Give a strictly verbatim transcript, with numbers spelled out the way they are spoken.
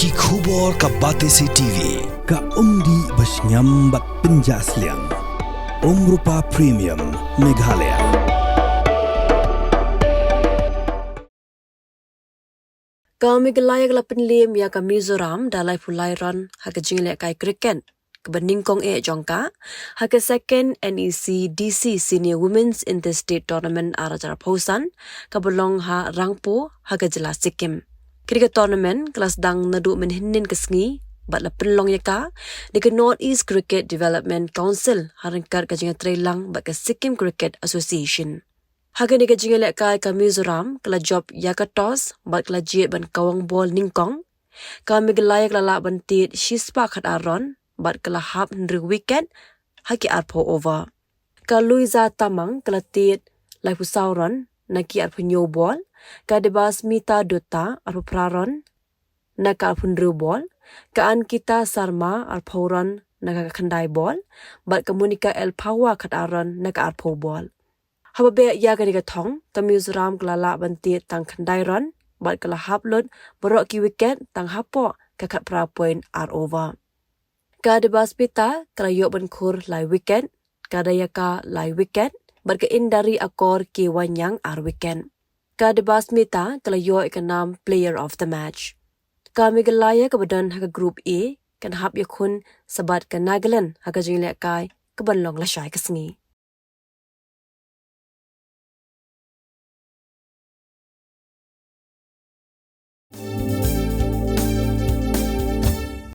Ki khubor ka Batesi T V, ka umdih ba shngiam bad pynjah sliang. Umrupa Premium, Meghalaya. Ka Meghalaya ka la pynliem ïa ka Mizoram da laiphew lai run ha ka jingïalehkai cricket kaba nyngkong eh jong ka, ha ka second N E C D C Senior Women's Interstate Tournament ar hajar arphew san, kaba long ha Rangpo, ha ka jylla Sikkim. Kane ka tournament ka la sdang naduh mynhynnin ka sngi, bad la pynlong ïa ka da ka North East Cricket Development Council ha ryngkat ka jingïatreilang bad ka Sikkim Cricket Association. Ha kane ka jingïalehkai ka Mizoram ka la jop ïa ka toss bad ka la jied ban kawang bol nyngkong. Ka Meghalaya ka la lah ban tied shispah khatar run bad ka la hap hynriew wicket ha ki arphew over. Ka Louisa Tamang ka la tied laiphew saw run na ki arphew hynñiew bol, ka Debasmita Dutta arphew phra run na ka arphew hynriew bol, ka Ankita Sharma arphew run na ka khyndai bol, bad ka Monica L Phawa khatar run na ka arphew bol. Haba beh ïa kane ka thong, ka Mizoram ka la lah ban tied tang khyndai run bad ka la hap lut baroh ki wicket tang hapoh ka khatphra point ar over. Ka Debasmita ka la ïoh ban khur lai wicket, ka Dayaka lai wicket, bad ka Indari Akor K Wanyang ar wicket. Ka Debasmita ka la ïoh ïa ka nam Player of the Match. Ka Meghalaya kaba don ha ka Group A kan hap ïakhun sa bad ka Nagaland ha ka jingïalehkai kaban long lashai ka sngi.